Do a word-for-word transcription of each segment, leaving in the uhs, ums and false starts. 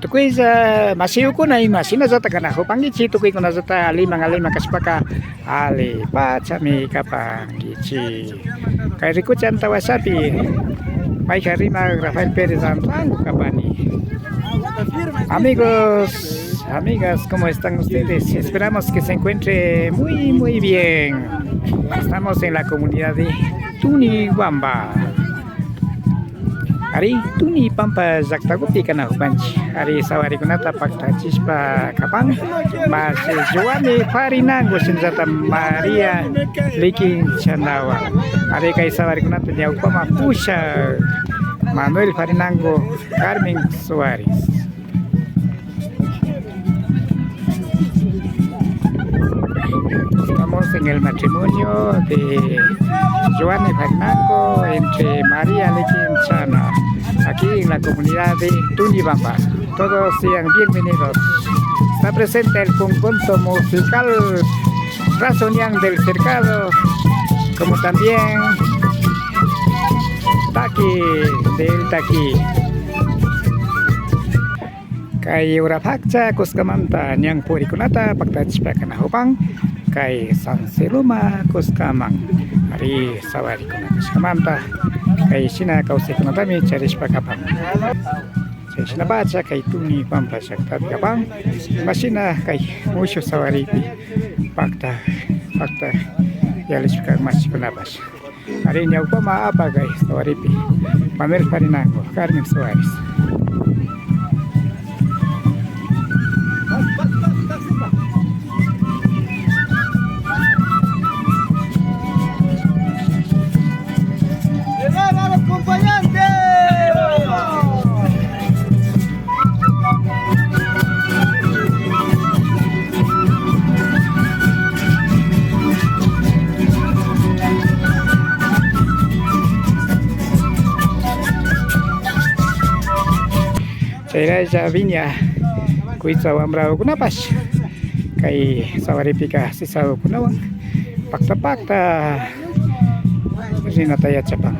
Tukuylla mashiyukuna, imashinallata kanakupankichik, tukuykunallata alliman alliman kashpaka allipachami kapankichik. Kay rikuchi antawashapi mayjan rimak Rafael Pérez Anrango kapani. Amigos, amigas, ¿cómo están ustedes? Esperamos que se encuentre muy, muy bien. Estamos en la comunidad de Tunibamba. Ari, Tunipampa llaktakupi kanakupanchik. Ari, sawarikunata paktachishpa kapan. Mashi Giovanni Farinango, shinallata María Likinchanawan. Ari, kay sawarikunata ñawpaman pushak Manuel Farinango, Carmen Suárez. Estamos en el matrimonio de Giovanni Farinango entre María Likinchana, aquí en la comunidad de Tunibamba. Todos sean bienvenidos. Está presente el conjunto musical Razonian del Cercado, como también Taki del Taki. Kay ura pakcha kuskamanta ñan purikunata paktachishpa kanakupan, kay San Seloma kuskaman, ari, sawarikuna kashkamanta, kay shina kawsaykunatami charishpa kapan. Chayshinapacha kay Tunipampa llaktapi kapan, imashina kay mushuk sawaripi pakta, pakta yalishpa kan mashikunapash. Ari, ñawpaman apak kay sawaripi Manuel Farinango, Carmen Suárez. Chayralla wiña kuytsa wambrakunapash kay sawaripika sisakukunawan pakta pakta rinata yachapan.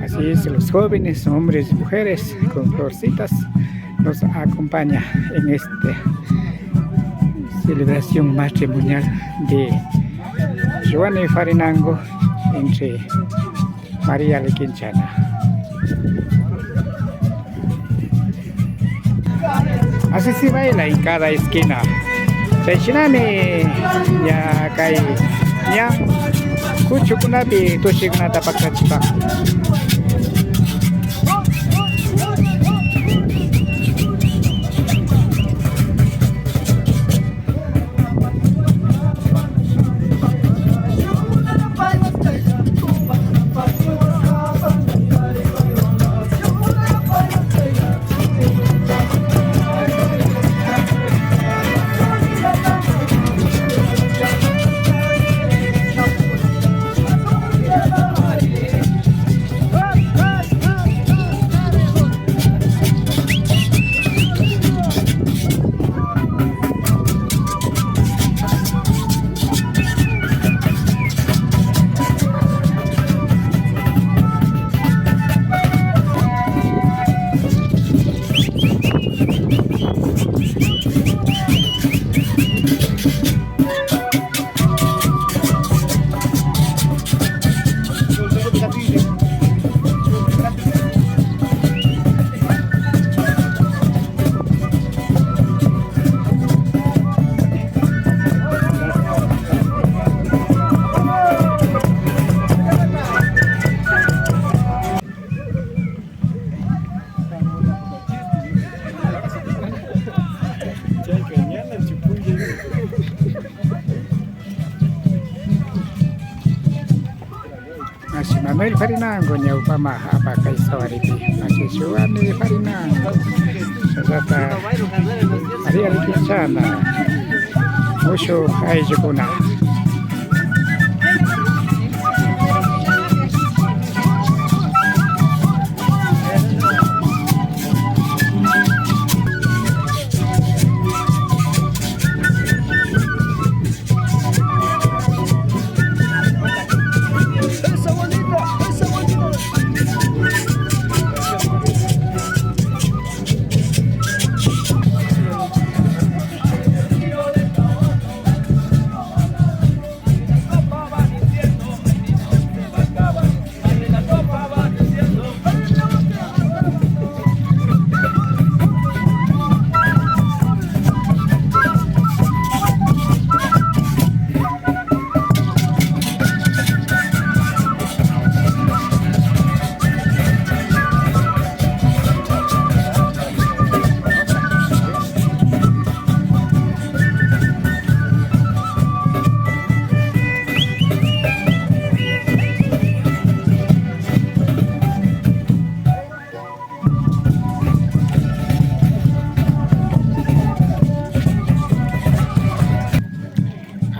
Así es, los jóvenes, hombres y mujeres con florcitas nos acompaña en esta celebración matrimonial de Giovanni Farinango entre María Likinchana. Así se baila en cada esquina. Chayshinami ña kay ñan kuchukunapi tushikunata paktachipan. Mashi Manuel Farinango ñawpaman apak kay sawaripi. Mashi Giovanni Farinango. Sasata María Likinchana. Mushuk ayllukuna.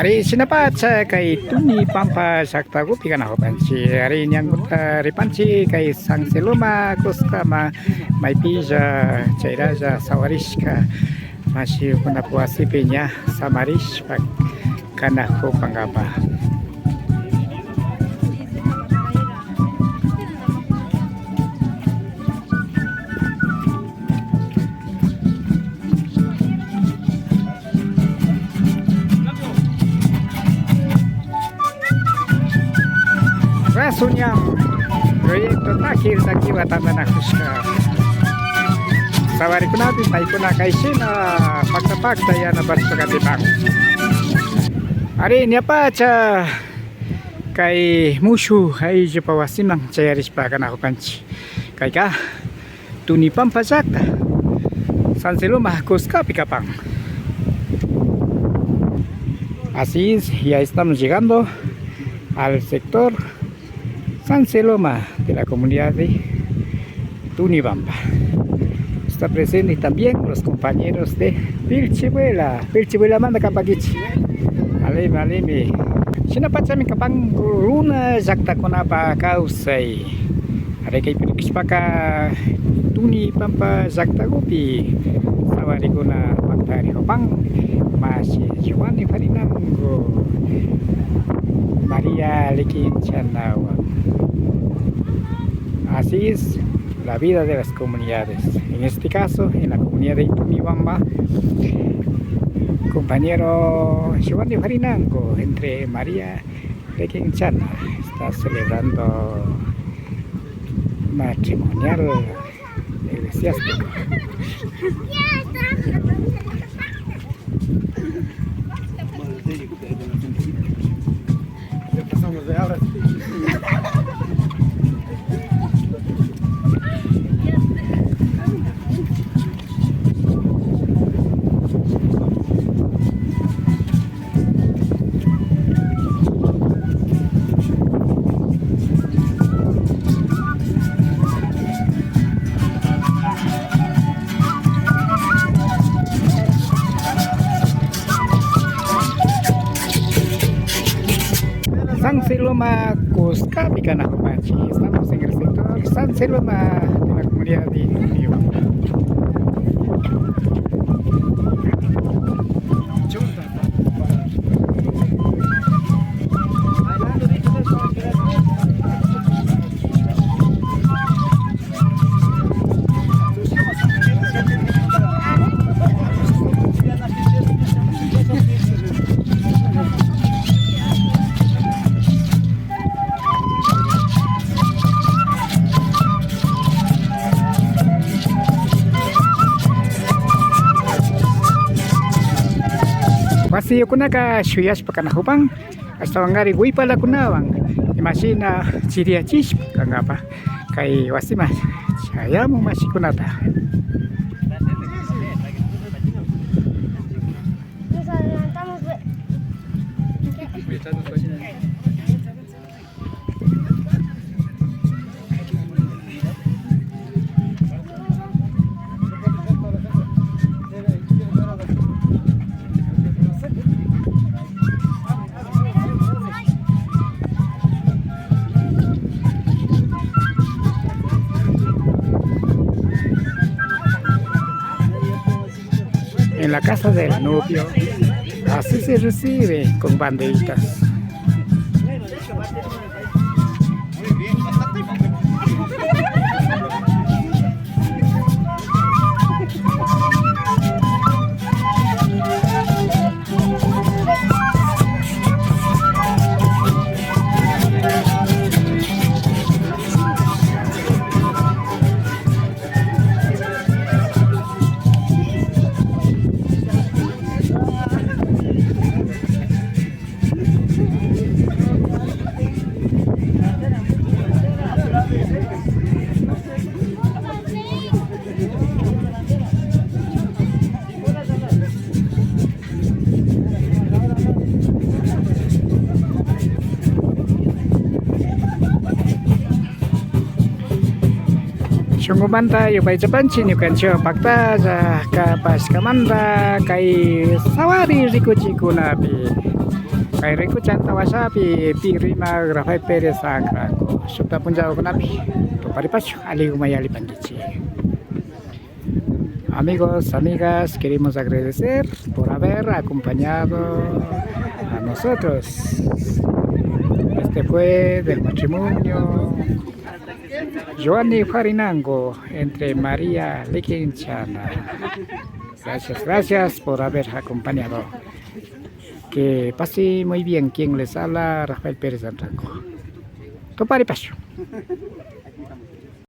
Ari, shinapacha kay Tunipampa llaktakupi kanakupanchik. Ari, ñankuta ripanchik kay San Seloma kuskama, maypilla chayralla sawarishka mashikunapak wasipi ña samarishpa kanakupankapa. Rasu ñan proyecto Takil Takiwa tantanakushka. Sawarikunapi paykuna kayshina pakta pakta yanapashpa katipan. Ari, ñapacha kay mushuk ayllupa wasiman chayarishpa kanakupanchik. Kayka Tunipampa llakta, San Seloma kuskapi kapan. Así es, ya estamos llegando al sector San Seloma de la comunidad de Tunibamba. Está presente también los compañeros de Pilchibuela. Pilchibuela manda kapakichi. Alimi, alimi. Shinapachami kapan runa llaktakunapa kawsay. Ari, kaypi rikushpaka Tunipamba llaktakupi sawarikuna paktarikupan mashi Giovanni Farinango, María Likinchanawan. Así es la vida de las comunidades. En este caso, en la comunidad de Tunibamba, compañero Giovanni Farinango, entre María Likinchana está celebrando matrimonial eclesiástico. Ya pasamos de ahora. San Seloma kuskapi kanakupanchik. Estamos en el sector San Seloma de la comunidad de Tunibamba. Wasiyukunaka shuyashpa kanakupan, ashtawankari wipalakunawan imashina chiriyachishpa kankapa kay wasiman chayamun mashikunata. En la casa del novio, así se recibe con banderitas. Shunkumanta yupaychapanchik ñukanchikwan paktalla kapashkamanta kay sawari rikuchikunapi. Kay rikuchanta washapi pi rimak Rafael Pérez Anrango. Shukta punllakunapi tuparipashun, aliguman yallipankichik. Amigos, amigas, queremos agradecer por haber acompañado a nosotros. Este fue del matrimonio Joanny Farinango entre María Liquinchana. Gracias, gracias por haber acompañado. Que pase muy bien quien les habla, Rafael Pérez Anrango. Tuparipashun.